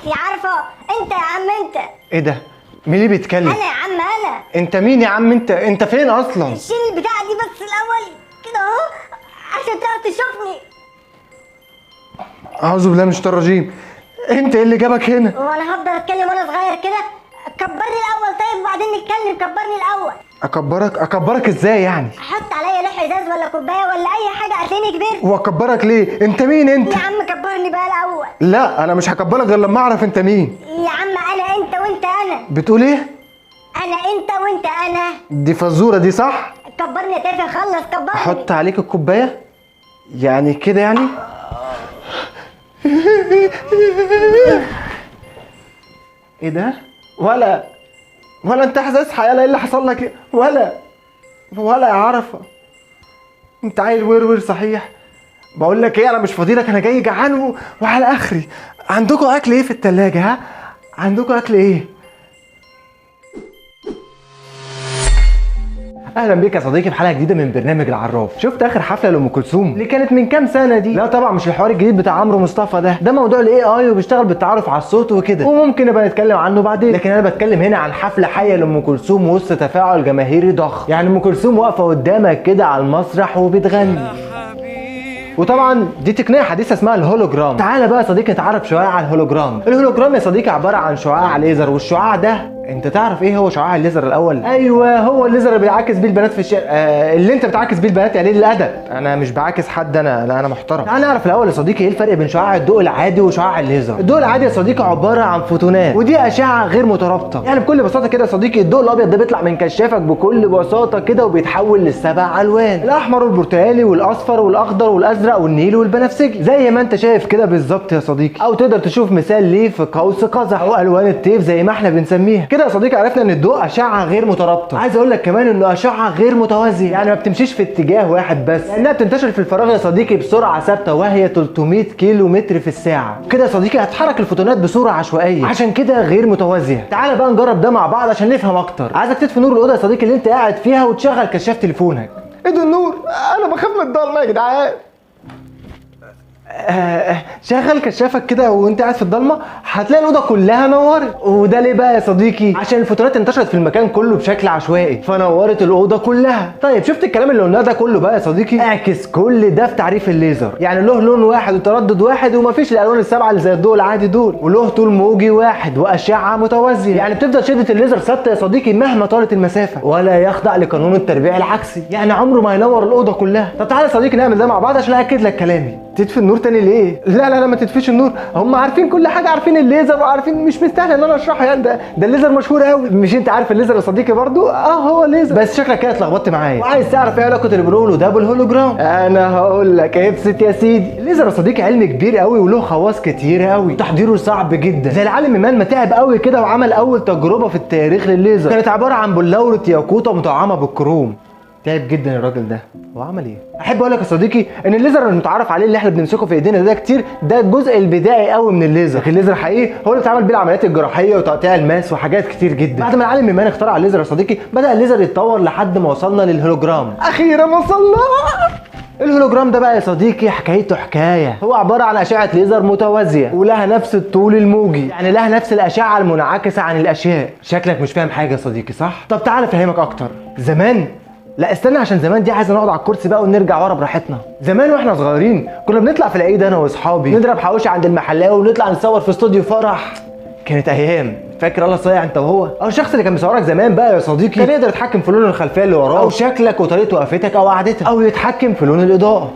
يا عرفه انت يا عم انت. ايه ده؟ مين اللي بيتكلم؟ انا يا عم انا. انت مين يا عم انت؟ انت فين اصلا؟ شيل البتاعه دي بس الاول كده اهو عشان تعرف تشوفني. اعوذ بالله من الشيطان الرجيم. انت ايه اللي جابك هنا؟ هو انا هفضل اتكلم وانا صغير كده؟ كبرني الاول طيب وبعدين نتكلم. كبرني الاول. اكبرك؟ اكبرك ازاي يعني؟ احط عليا لوح ازاز ولا كوباية ولا اي حاجة هتلاقيني كبرت. واكبرك ليه؟ انت مين انت؟ يا عم كبرني بقى الاول. لا انا مش هكبرك غير لما اعرف انت مين. يا عم انا انت وانت انا. بتقول ايه؟ انا انت وانت انا. دي فزوره دي صح؟ كبرني يا تافه، خلص كبرني. احط عليك الكوباية يعني كده يعني؟ ايه ده؟ ولا انت حاسس حياة؟ ايه اللي حصل لك؟ ولا يا عرفه انت عيل ورور صحيح. بقول لك ايه، انا مش فاضي لك، انا جاي جعان وعلى اخري. عندكم اكل ايه في التلاجة؟ ها عندكم اكل ايه؟ اهلا بيك يا صديقي في حلقة جديدة من برنامج العراف. شفت اخر حفلة لام كلثوم اللي كانت من كام سنة دي؟ لا طبعا مش الحوار الجديد بتاع عمرو مصطفى ده، ده موضوع ال AI وبيشتغل بالتعرف على الصوت وكده، وممكن نبقى نتكلم عنه بعدين. لكن انا بتكلم هنا عن حفلة حيه لام كلثوم وسط تفاعل جماهيري ضخم. يعني ام كلثوم واقفة قدامك كده على المسرح وبتغني. وطبعا دي تقنية حديثه اسمها الهولوجرام. تعالى بقى يا صديقي نتعرف شوية على الهولوجرام. الهولوجرام يا صديقي عبارة عن شعاع ليزر، والشعاع ده انت تعرف ايه هو شعاع الليزر الاول؟ ايوه هو الليزر اللي بيعاكس بيه البنات في الشارع. اللي انت بتعاكس بيه البنات يا قليل الادب. انا مش بعاكس حد، انا لا انا محترم. تعال نعرف الاول يا صديقي ايه الفرق بين شعاع الضوء العادي وشعاع الليزر. الضوء العادي يا صديقي عبارة عن فوتونات، ودي اشعه غير مترابطة. يعني بكل بساطة كده يا صديقي الضوء الابيض ده بيطلع من كشافك بكل بساطة كده وبيتحول للسبع الوان، الاحمر والبرتقالي والاصفر والاخضر والازرق والنيل والبنفسجي، زي ما انت شايف كده بالظبط يا صديقي. او تقدر تشوف مثال ليه في قوس قزح او الوان الطيف زي ما احنا بنسميها كده. يا صديقي عرفنا ان الضوء اشعه غير مترابطة. عايز اقول لك كمان انه اشعه غير متوازية، يعني ما بتمشيش في اتجاه واحد بس، لانها بتنتشر في الفراغ يا صديقي بسرعة ثابتة وهي 300 كيلو متر في الساعة. كده يا صديقي هتحرك الفوتونات بصورة عشوائية، عشان كده غير متوازية. تعالى بقى نجرب ده مع بعض عشان نفهم اكتر. عايزك تطفي نور الاوضة يا صديقي اللي انت قاعد فيها وتشغل كشاف تليفونك. ايه ده النور؟ انا بخاف من الضلمة يا جدعان. شغل كشافك كده وانت قاعد في الضلمة هتلاقي الاوضة كلها نورت. وده ليه بقى يا صديقي؟ عشان الفوتونات انتشرت في المكان كله بشكل عشوائي فنورت الاوضة كلها. طيب شفت الكلام اللي قلناه ده كله بقى يا صديقي؟ اعكس كل ده في تعريف الليزر. يعني له لون واحد وتردد واحد ومفيش الالوان السبعة اللي زي الضوء العادي دول، وله طول موجي واحد واشعه متوازية. يعني بتفضل شده الليزر ثابتة يا صديقي مهما طالت المسافة، ولا يخضع لقانون التربيع العكسي، يعني عمره ما هينور الاوضة كلها. طب تعالى يا صديقي نعمل ده مع بعض عشان اكد لك كلامي. تطفي النور تاني ليه؟ لا لا لا ما تطفيش النور، هم عارفين كل حاجة، عارفين الليزر وعارفين، مش مستاهل ان انا اشرحه يعني. ده الليزر مشهور قوي. مش انت عارف الليزر يا صديقي برضو؟ اه هو ليزر، بس شكلك كده اتلخبطت معايا وعايز تعرف ايه علاقة اللي بنقوله ده بالهولوجرام. انا هقول لك ابسط يا سيدي. الليزر يا صديقي علم كبير قوي وله خواص كتير قوي، تحضيره صعب جدا. زي العالم ايمان ما تعب قوي كده وعمل اول تجربه في التاريخ للليزر، كانت عبارة عن بلوره ياقوته مطعمه بالكروم. تعب جدا الراجل ده، هو عمل ايه؟ احب اقول لك يا صديقي ان الليزر المتعارف عليه اللي احنا بنمسكه في ايدينا ده كتير، ده الجزء البدائي قوي من الليزر. لكن الليزر الحقيقي هو اللي بيتعمل بيه العمليات الجراحية وتقطيع الماس وحاجات كتير جدا. بعد ما العالم ايمان اخترع الليزر يا صديقي بدا الليزر يتطور لحد ما وصلنا للهولوجرام. اخيرا وصلنا. الهولوجرام ده بقى يا صديقي حكايته حكاية. هو عبارة عن اشعه ليزر متوازية ولها نفس الطول الموجي، يعني لها نفس الاشعة المنعكسه عن الاشياء. شكلك مش فاهم حاجة يا صديقي صح؟ طب تعالى افهمك اكتر. زمان، لا استنى عشان زمان دي عايز نقعد على الكرسي بقى ونرجع ورا براحتنا. زمان واحنا صغيرين كنا بنطلع في العيد انا واصحابي نضرب حواوشي عند المحلاوي ونطلع نتصور في استوديو فرح. كانت ايام. فاكر الله صايع انت وهو؟ او الشخص اللي كان بيصورك زمان بقى يا صديقي كان يقدر يتحكم في لون الخلفية اللي وراه او شكلك وطريقه وقفتك او قعدتك، او يتحكم في لون الاضاءة.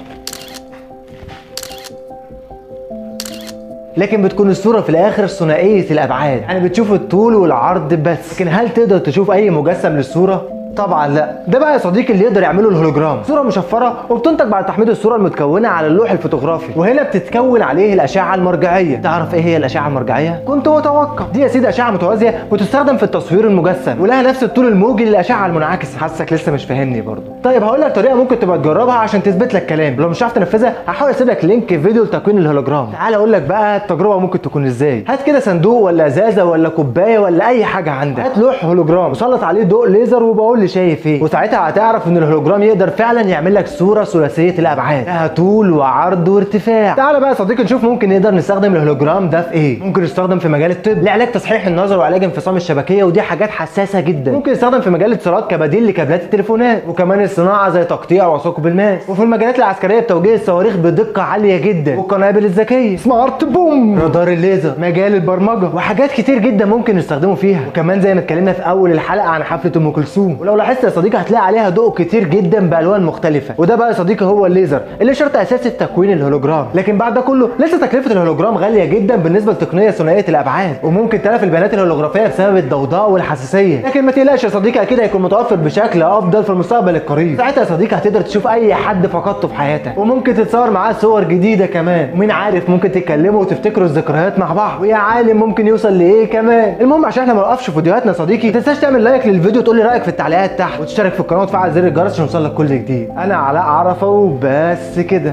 لكن بتكون الصورة في الاخر ثنائية الابعاد، يعني بتشوف الطول والعرض بس. لكن هل تقدر تشوف اي مجسم للصورة؟ طبعا لا. ده بقى يا صديقي اللي يقدر يعمله الهولوجرام، صوره مشفرة وبتنتج بعد تحميض الصورة المتكونه على اللوح الفوتوغرافي، وهنا بتتكون عليه الاشعة المرجعية. تعرف ايه هي الاشعة المرجعية؟ كنت متوقع. دي يا سيدي اشعه متوازية بتستخدم في التصوير المجسم ولها نفس الطول الموجي للاشعه المنعكسه. حاسك لسه مش فاهمني برضو. طيب هقول لك طريقه ممكن تبقى تجربها عشان تثبت لك كلامي، لو مش عارف تنفذها هحاول اسيب لك link فيديو لتكوين الهولوجرام. تعال اقول لك بقى التجربة ممكن تكون ازاي. هات كده صندوق ولا ازازة ولا كوباية ولا اي حاجة عندك، هات لوح هولوجرام وسلط عليه ضوء ليزر وبقول الكل شايف ايه، وساعتها هتعرف ان الهولوجرام يقدر فعلا يعمل لك صوره ثلاثية الابعاد لها طول وعرض وارتفاع. تعالى بقى يا صديقي نشوف ممكن نقدر نستخدم الهولوجرام ده في ايه. ممكن يستخدم في مجال الطب لعلاج تصحيح النظر وعلاج انفصام الشبكيه، ودي حاجات حساسة جدا. ممكن يستخدم في مجال الاتصالات كبديل لكابلات التليفونات، وكمان الصناعة زي تقطيع وثقب الماس، وفي المجالات العسكرية بتوجيه الصواريخ بدقة عالية جدا، والقنابل الذكية، smart bomb، رادار الليزر، مجال البرمجة، وحاجات كتير جدا ممكن نستخدمه فيها. وكمان زي ما اتكلمنا في اول الحلقة عن حفلة ام كلثوم، ولو لاحظت يا صديقي هتلاقي عليها ضوء كتير جدا بالوان مختلفة، وده بقى يا صديقي هو الليزر اللي شرط اساسي في تكوين الهولوجرام. لكن بعد ده كله لسه تكلفة الهولوجرام غالية جدا بالنسبة لتقنيه ثنائية الابعاد، وممكن تلف البيانات الهولوجرافيه بسبب الضوضاء والحساسيه. لكن ما تقلقش يا صديقي، اكيد هيكون متوفر بشكل افضل في المستقبل القريب. ساعتها يا صديقي هتقدر تشوف اي حد فقدته في حياتك، وممكن تتصور معاه صور جديدة كمان، ومين عارف ممكن تتكلموا وتفتكروا الذكريات مع بعض، ويا عالم ممكن يوصل لايه كمان. المهم عشان احنا ما نوقفش فيديوهاتنا يا صديقي، ما تنساش تعمل like للفيديو وتقول لي رايك في التعليقات تحت، وتشترك في القناة وتفعل زر الجرس عشان يوصلك كل جديد. انا علاء عرفه وبس كده.